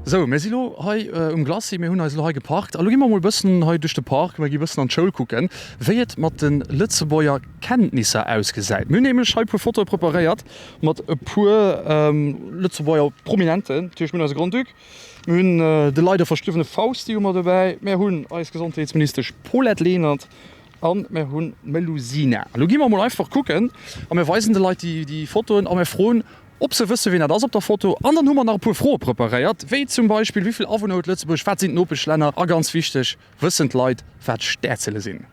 Sou, mir si lo hei um Glacis, mir hunn eis elo hei geparkt a lo gi mer mol e bëssen hei duerch de Park, mir gi e bëssen an d'Schoul kucken, wéi et mat de Lëtzebuerger Kenntnisser ausgesäit. Mir hunn nämlech hei e puer Fotoe preparéiert mat e puer Lëtzebuerger Prominenten. Natierlech, mir hunn eise Grand-Duc, mir hunn de leider verstuerwene Fausti hu mer dobäi, mir hunn eis Gesondheetsministesch Paulette Lenert a mir hunn d'Melusina. Elo gi mer mol einfach kucken a mir weisen de Leit déi Fotoen a mir froen, Ob se wësse wien dat ass op der Foto. An dann hu mer nach e puer Froe preparéiert, wéi zum Beispill, Wéi vill Awunner huet Lëtzebuerg, wat sinn d'Nopeschlänner a ganz wichteg, wëssen d'Leit wat Stäerzele sinn?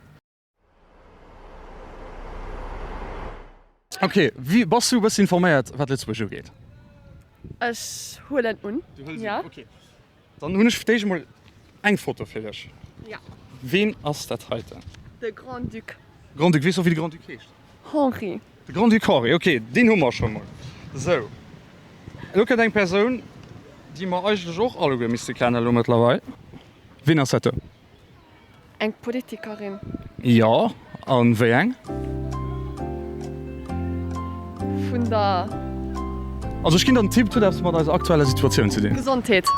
Ok, wéi bass du e bëssen informéiert wat Lëtzebuerg ugeet? Ech huelen un, jo. Ok, dann hunn ech fir d'éischt emol eng Foto fir dech. Jo. Ween ass dat heiten? De Grand-Duc. Grand-Duc, weess och wéi de Grand-Duc heescht? Henri. De Grand-Duc Henri, ok, deen hu mer scho mol. Sou, elo kënnt eng Persoun, déi mer eigentlech och alleguer misste kennen elo mëttlerweil. Wien ass dat do? Eng Politikerin. Jo, a wéi eng? Vun der. Also ech ginn der en Tipp, et huet eppes mat eiser aktueller Situatioun ze dinn. Gesondheet.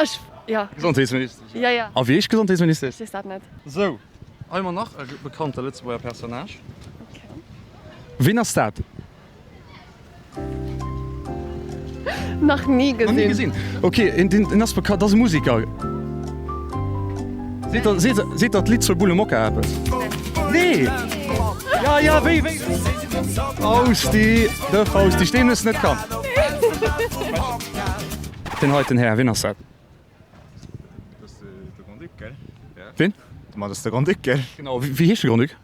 Ech, jo. Gesondheetsministesch. Jo, jo. A wéi heescht d'Gesondheetsministesch? Ech weess dat net. Sou. Hei hu mer nach e bekannte Lëtzebuerger Personnage. Ween ass dat? Nach ni gesinn. Nach ni gesinn. Ok, en ass bekannt, dat ass e Musiker. Seet der, seet, seet der d'Lidd zur Bulle Mokka eppes? Nee! Ja, ja, wéi, wéi? Fausti, de Fausti, deen hues de net kannt. Deen heiten Här, ween ass dat? De Grand-Duc, gell? Wien? Ma dat ass de Grand-Duc, gell? Genau, wéi heescht de Grand-Duc?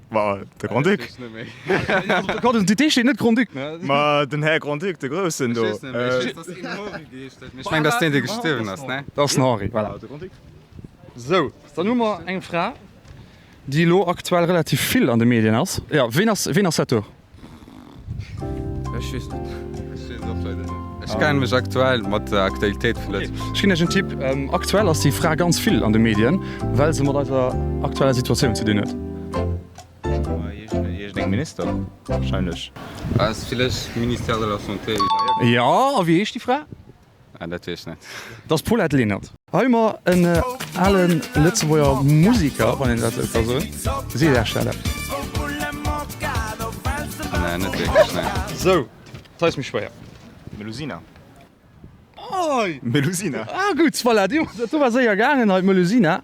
Ma de Grand-Duc. Op der steet net Grand-Duc, ne? Ma den Här Grand-Duc, de Groussen do. Ech meng, dat ass deen, dee gestuerwen ass, ne? Dat ass den Henri, voilà. De Grand-Duc. Sou, dann hu mer eng Fra, déi elo aktuell relativ vill an de Medien ass. Jo, ween ass, ween ass dat do? Ech weess net. Ech weess och leider net. Ech kenne mech aktuell mat der Aktualitéit vun Lëtzebuerg. Ech ginn iech en Tipp, Aktuell ass déi Fra ganz vill an de Medien, well se mat eiser aktueller Situatioun ze dinn huet. Iergendeng Minister wahrscheinlech. Ass villäicht Ministère de la Santé. Jo, a wéi heescht déi Fra? Ah, dat weess ech net. Dat ass d'Paulette Lenert. Hei hu mer en ale Lëtzebuerger Musiker, wann een dat esou ka soen. Seet Iech dat eppes? Nee, net wierklech, nee. Sou, dat hei ass méi schwéier. Melusina. Oi! Melusina. Ah gutt, voilà, déi, dat do war séier gaangen hei, d'Melusina.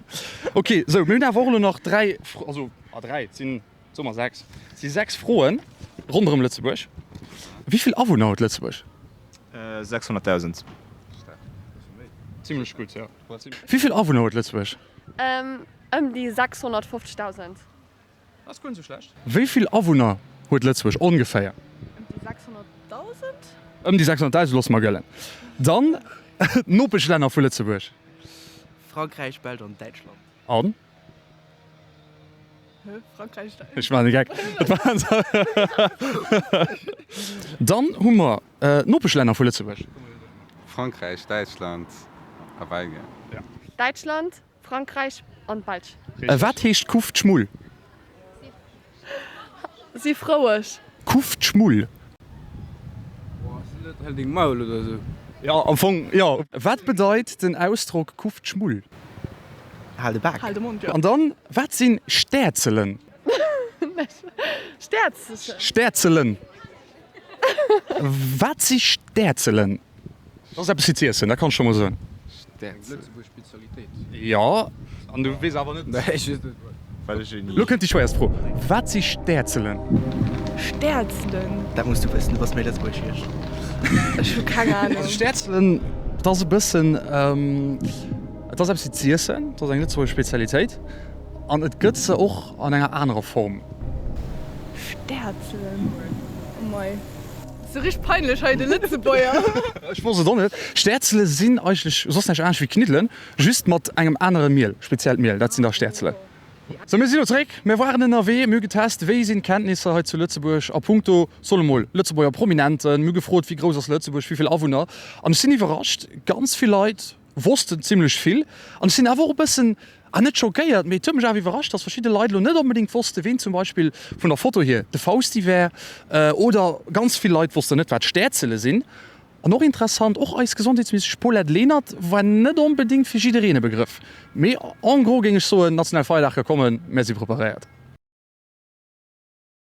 Ok, sou, mir hunn awer och elo nach 3, also, ah 3, et sinn, soe mer 6, et si 6 Froen ronderëm Lëtzebuerg. Wéi vill Awunner huet Lëtzebuerg? 600.000. Zimlech gutt, jo. Wéi vill Awunner huet Lëtzebuerg? Ëm déi 650.000. Dat ass guer net sou schlecht. Wéi vill Awunner huet Lëtzebuerg ongeféier? Ëm déi 600.000. Ëm déi 600.000 loosse mer gëllen. Dann d'Nopeschlänner vu Lëtzebuerg. Frankräich, Belsch an Däitschland. An? Frankräich. Ech maachen e Geck. Dann hu mer d'Nopeschlänner vu Lëtzebuerg. Frankräich, Däitschland a Belgien. Däitschland, Frankräich an d'Belsch. Wat heescht Kuftschmull? Si froueg. Kuftschmull. Hal deng Maul oder esou. Jo, am Fong jo. Wat bedeit den Ausdrock Kuftschmull? Hal de Bak. Hal de Mond, jo. An dann, wat sinn Stäerzelen? Stäerzelen? Stäerzelen. Wat si Stäerzelen? Dat ass eppes fir z'iessen, dat kann ech scho mol soen. Stäerzelen. Lëtzebuerg Spezialitéit. Jo, an du weess awer net. Nee, ech weess net wat. Well ech een. Lo kënnt déi schwéierst Fro, Wat si Stäerzelen? Stäerzelen? Dat muss du wëssen, du bass méi Lëtzebuerg wéi ech. Ech hu keng Ahnung. Also Stäerzelen, dat ass e bëssen, et ass eppes fir z'iessen, dat ass eng lëtzebuergesch Spezialitéit an et gëtt se och an enger anerer Form. Stäerzelen, oh mei. Sou richteg peinlech hei, de Lëtzebuerger. Ech wosst et och net. Stäerzele sinn eigentlech soss näischt anescht wéi Kniddelen, just mat engem anere Miel, speziellt Miel, dat sinn da Stäerzelen. Sou, mir sinn elo zeréck. Mir waren ënnerwee, mir hu getest, wéi sinn d'Kenntnisser hei zu Lëtzebuerg a punkto, solle mol, Lëtzebuerger Prominenten. Mir hu gefrot, wéi grouss ass Lëtzebuerg, wéi vill Awunner. An ech sinn iwwerrascht, ganz vill Leit wossten zimlech vill. An ech sinn awer och e bëssen, ah net schockéiert, mee et huet mech awer iwwerrascht, dass verschidde Leit elo net onbedéngt wossten, ween zum Beispill vun der Foto hier de Fausti wär. Oder ganz vill Leit wossten net, wat Stäerzele sinn. An och interessant, och eis Gesondheetsministesch Paulette Lenert war net onbedéngt fir jiddereen e Begrëff. Mee en gros géing ech soen, Nationalfeierdag ka kommen, mär si preparéiert.